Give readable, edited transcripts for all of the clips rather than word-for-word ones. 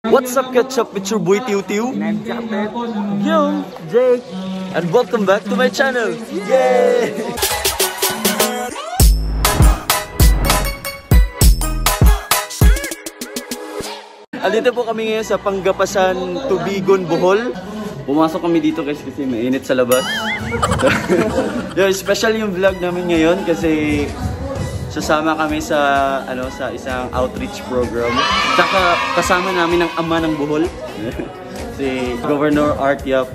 What's up, ketchup? It's your boy Tiu Tiu. And I'm Japet. Yo, Jake. And welcome back to my channel. Yay! Andito po kami ngayon sa Pangapasan, Tubigon, Bohol. Pumasok kami dito guys kasi mainit sa labas. Yo, special yung vlog namin ngayon kasi sasama kami sa ano sa isang outreach program. Tsaka kasama namin ang ama ng Bohol, si Governor Art Yap.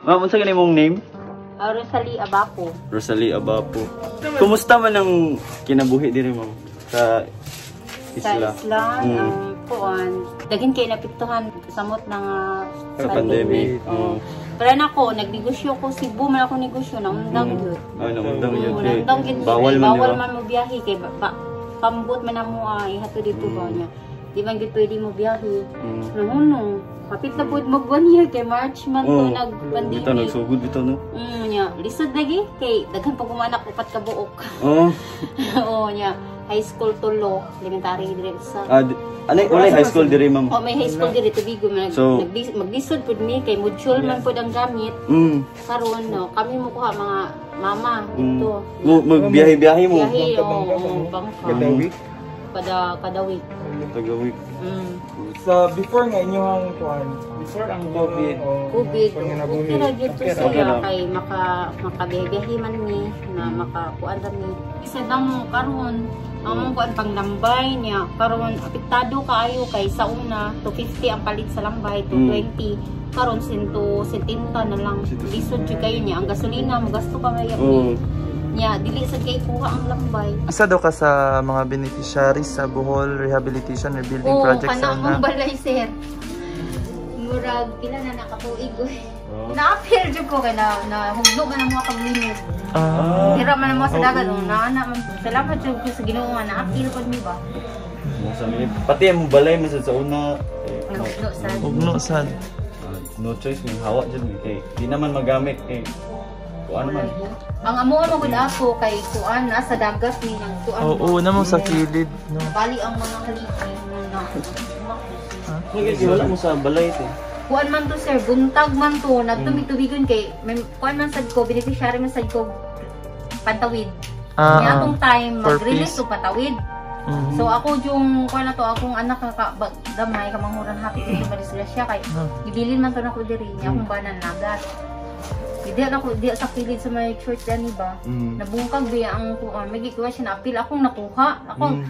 Ma'am, unsa gani mong name? Rosalie Abapo. Rosalie Abapo. Kumusta man ang kinabuhi diri ma'am sa isla? Sa isla, ang kuan. Daghan kay napiktuhan samot na nga Sa pandemic. Oo. Pero nako, nagnegosyo ko Cebu man ako negosyo naundang gyud. Ay, naundang yun. Oo, naundang gyud. Bawal man, bawal di ba? man mo biyahe kay pambot man amo ihato dito ba niya. Di man gyud pwede mo biyahe. Nahuno. Kapit na pud mag 1 year kay March man to Oo. nag-pandemic. Bitaw nagsugod bitaw no. Nya, lisod lagi kay daghan pa kumanak upat ka buok. Oo. Oo nya, high school tulo, elementary dire sa. Ano wala high school diri ma'am? Oh, may high school dire Tubigo man So- maglisod pud mi kay mutual man pud ang gamit. Karon no, kami mo kuha mga mama dito. Mo magbiyahe-biyahe mo. Biyahe oo, bangka. Kada week. Kada week. Taga week. So, before nga inyong kuan, Before ang COVID, COVID, Pag okay ra gyud to Okay ra. siya Okay ra. kay makabiyahe man mi na makakuan ra mi. Isa damo karon ang among kuan panglambay niya karon apektado kaayo kay sa una 250 ang palit sa lambay, 220 karon 170 na lang. Lisod jud kayo niya ang gasolina mo gasto pa may niya dili sad kay kuha ang lambay. Isa daw ka sa mga beneficiaries sa Bohol Rehabilitation Rebuilding Oo, Project kana sa una. mong balay sir. Murag pila na nakatuig oy. Oh. Na-appeal jud ko kay na hugno man ang mga kaglinog. Ah. Tira man ang mga sa dagat oh, naana man. Salamat jud ko sa Ginoo nga na-appeal pud mi ba. Pati ang balay man sad sa una. Eh, Hugno sad. Ugno sad. No choice may hawa jud mi kay di naman magamit kay kuan man. Ang amo man gud ako kay kuan na sa dagat ni nang kuan. Oo, na mo sa kilid no. Bali ang mga haligi na. Wala wala mo sa balay te. Kuan man to sir, buntag man to, nagtubig-tubigon kay may kuan man sad ko, beneficiary man sad ko pantawid. Niya atong time mag-release to pantawid. So ako yung kuan na to akong anak nga gamay kamanghuran hapit dito madisgrasya kay gibilin man to nako diri niya akong banan nagat. Di na ko di sa kilid sa may church ani ba. Nabungkag biya ang kuan. May gikuha siya na apil akong nakuha. Akong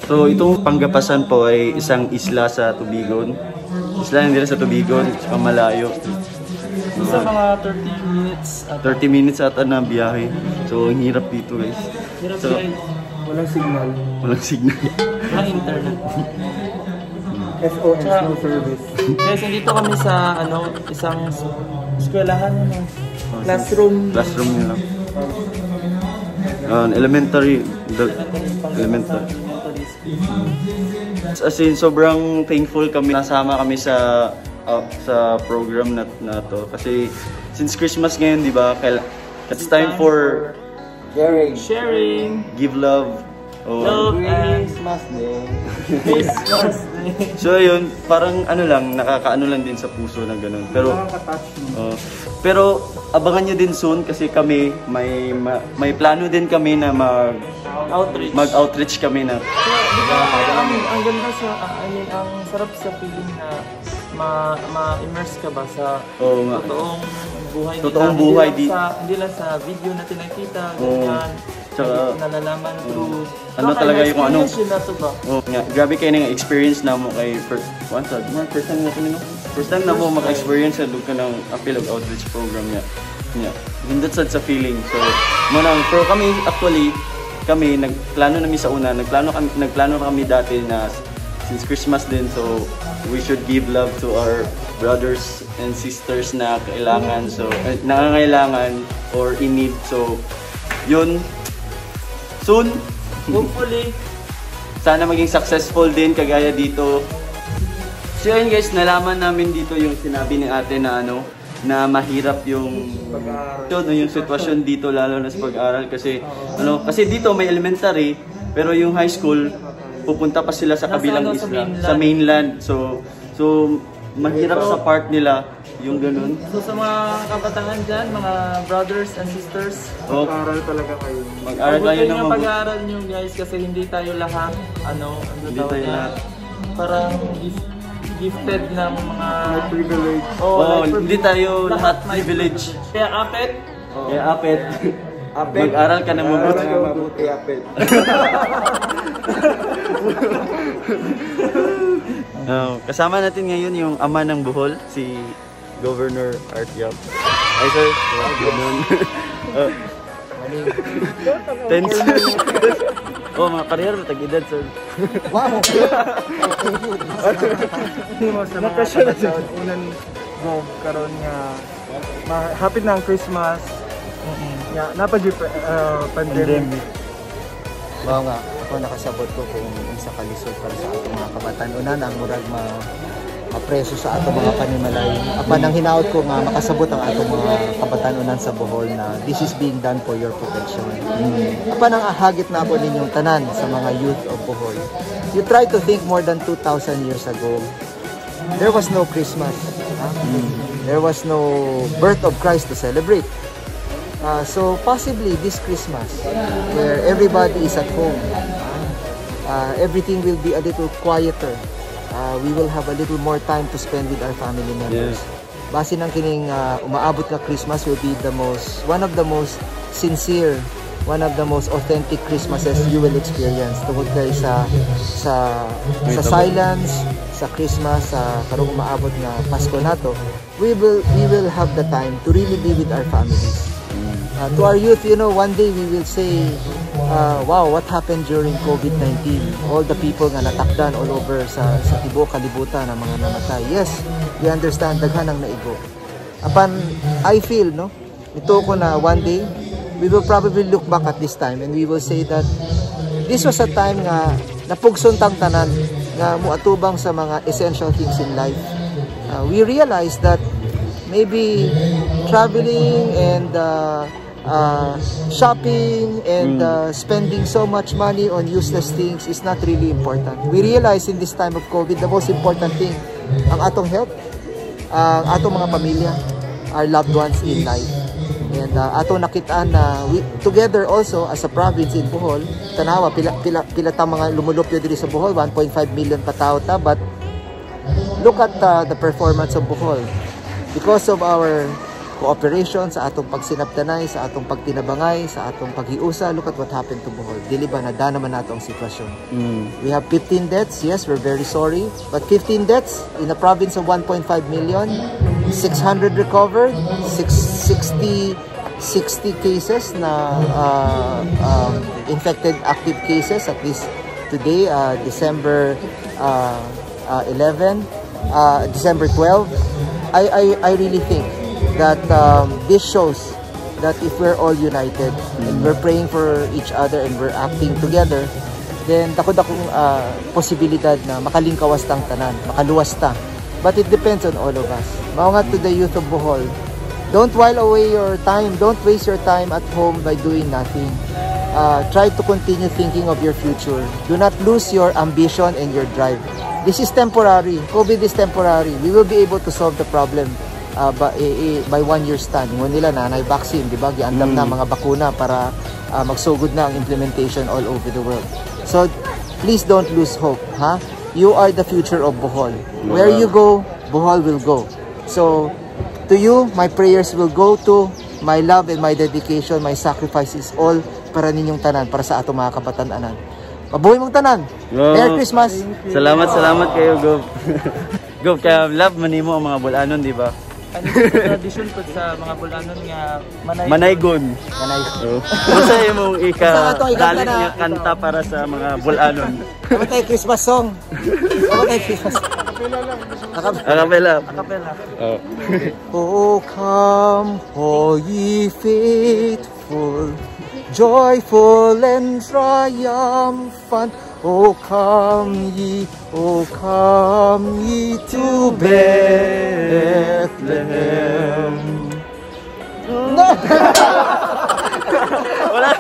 So itong Pangapasan po ay isang isla sa Tubigon. Isla nila sa Tubigon, sa malayo. Sa mga 30 minutes. At 30 minutes ata na biyahe. So ang hirap dito guys. Hirap So, guys. Walang signal. walang signal. Walang internet. SOS, no service. Guys, nandito kami sa ano, isang eskwelahan, ano, classroom. Classroom nila. Elementary. Elementary. Elementary school. As in, sobrang thankful kami. Nasama kami sa sa program na to. Kasi since Christmas ngayon, di ba? It's time for Sharing. Sharing. give love. Oh. Love and Christmas Day. Christmas Day. So ayun, parang ano lang, nakakaano lang din sa puso na ganun. Pero Nakaka-touch mo. Pero abangan nyo din soon kasi kami may plano din kami na Outreach. mag-outreach kami na. So, di ba, parang ang ganda sa, I mean, ang sarap sa feeling na ma-immerse ka ba sa Oo nga. totoong buhay nila. Totoong buhay, Hindi lang sa video natin nakita, Oo. ganyan. Tsaka, nalalaman through Ano talaga yung kung ano. Na-experience yun na to ba? Oh, nga, grabe kayo ng experience na mo kay first, first time na kami, no? First time na mo maka-experience sa duka ng appeal of outreach program niya. Niya. Hindot sad sa feeling. So, mo nang pero kami actually kami nagplano namin sa una, nagplano kami dati na since Christmas din, so we should give love to our brothers and sisters na kailangan, so nangangailangan or in need. So, yun. Soon, Hopefully, sana maging successful din kagaya dito. So yun guys, nalaman namin dito yung sinabi ni ate na ano, na mahirap yung ito, no, yung sitwasyon dito lalo na sa pag-aaral kasi ano, kasi dito may elementary pero yung high school pupunta pa sila sa kabilang ano, sa isla, mainland. sa mainland. So mahirap sa part nila yung ganun. So sa mga kabataan dyan, mga brothers and sisters, Oh, Mag-aral talaga kayo. mag-aral kayo mabuti ng yung mabuti. pag-aaral nyo guys kasi hindi tayo lahat, ano Hindi tawag tayo niya? lahat. Parang gifted ng mga May privilege. Oh, Oh, like hindi tayo lahat may privilege. Kaya apet, Kaya apet, Apet. mag-aral ka ng mabuti. Mag-aral ka mabuti, apet. Oh, kasama natin ngayon yung ama ng Bohol, si Governor Art Yap. Ay sir, good noon. Oh. Tense. Oh, mga karera, tag-edad sir. Wow! Mo sa mga kabataan, unan go karon nga hapit na ang Christmas. Nga napag pandemic. Mao nga, ako nakasabot ko kung unsa kalisod para sa atong mga kabataan. Una na murag Mapreso sa atong mga panimalay. Apan ang hinaot ko nga makasabot ang atong mga kabatanunan sa Bohol na this is being done for your protection. Apan ang hagit na ako ninyong tanan sa mga youth of Bohol. You try to think, more than 2,000 years ago, there was no Christmas. Ha? There was no birth of Christ to celebrate. So possibly this Christmas, where everybody is at home, everything will be a little quieter. We will have a little more time to spend with our family members. Base ng kining umaabot nga Christmas will be the most, one of the most sincere, one of the most authentic Christmases you will experience tungod kay sa silence sa Christmas, sa karong umaabot nga Pasko nato, we will have the time to really be with our families. To our youth, one day we will say, "Wow, what happened during COVID-19? All the people nga natakdan all over sa tibuok kalibutan ang mga namatay." Yes, we understand, daghan ang naigo. Apan, I feel, no, ito ko na one day, we will probably look back at this time and we will say that this was a time nga napugson tang tanan nga muatubang sa mga essential things in life. We realized that maybe traveling and shopping and spending so much money on useless things is not really important. We realize in this time of COVID, the most important thing, ang atong health, ang atong mga pamilya, our loved ones in life. And atong nakitaan na we, together also as a province in Bohol, tanawa, pila, pila, pila ta mga lumulupyo diri sa Bohol, 1.5 million katao ta, but look at the performance of Bohol. Because of our cooperation sa atong pagsinabtanay, sa atong pagtinabangay, sa atong paghiusa, look at what happened to Bohol. Dili ba nada naman nato ang sitwasyon? We have 15 deaths. Yes, we're very sorry. But 15 deaths in a province of 1.5 million, 600 recovered, 660 60 cases na infected active cases at least today, December 11, December 12. I really think that this shows that if we're all united and we're praying for each other and we're acting together, then dako-dakong posibilidad na makalingkawas tang tanan, makaluwas ta. But it depends on all of us. Mao nga, to the youth of Bohol, don't while away your time, don't waste your time at home by doing nothing. Try to continue thinking of your future. Do not lose your ambition and your drive. This is temporary. COVID is temporary. We will be able to solve the problem by one year's time. Ingon nila na naay vaccine, di ba? Giandam na mga bakuna para magsugod na ang implementation all over the world. So, please don't lose hope, ha? You are the future of Bohol. Where you go, Bohol will go. So, to you, my prayers will go to my love and my dedication, my sacrifice is all para ninyong tanan, para sa atong mga kabatan-anan. Mabuhay mong tanan! Wow. Merry Christmas! Salamat, salamat kayo, Gov. Gov, kaya love manimo ang mga Bol-anon, di ba? Ano yung tradisyon po sa mga Bol-anon nga manay Manaygon. Manay. Oh. Unsa imong ika Sa ato, ikanta dalit na. Nga kanta para sa mga Bol-anon? Kamu tayo Christmas song. Kamu tayo Christmas. Acapella. Acapella. Oh. Oh, come, all ye faithful, joyful and triumphant. Oh, come ye to Bethlehem. No! Wala.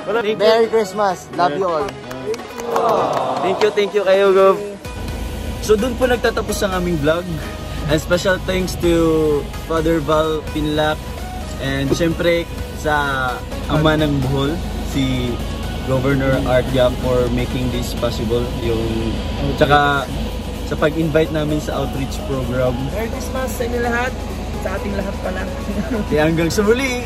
Wala. Thank you. Merry Christmas. Love you all. Thank you kayo, Gov. So doon po nagtatapos ang aming vlog. And special thanks to Father Val Pinlac and syempre sa ama ng Bohol, si Governor Art Yap, for making this possible. Yung tsaka sa pag-invite namin sa outreach program. Merry Christmas sa inyo lahat. Sa ating lahat pala. Kaya hanggang sa muli!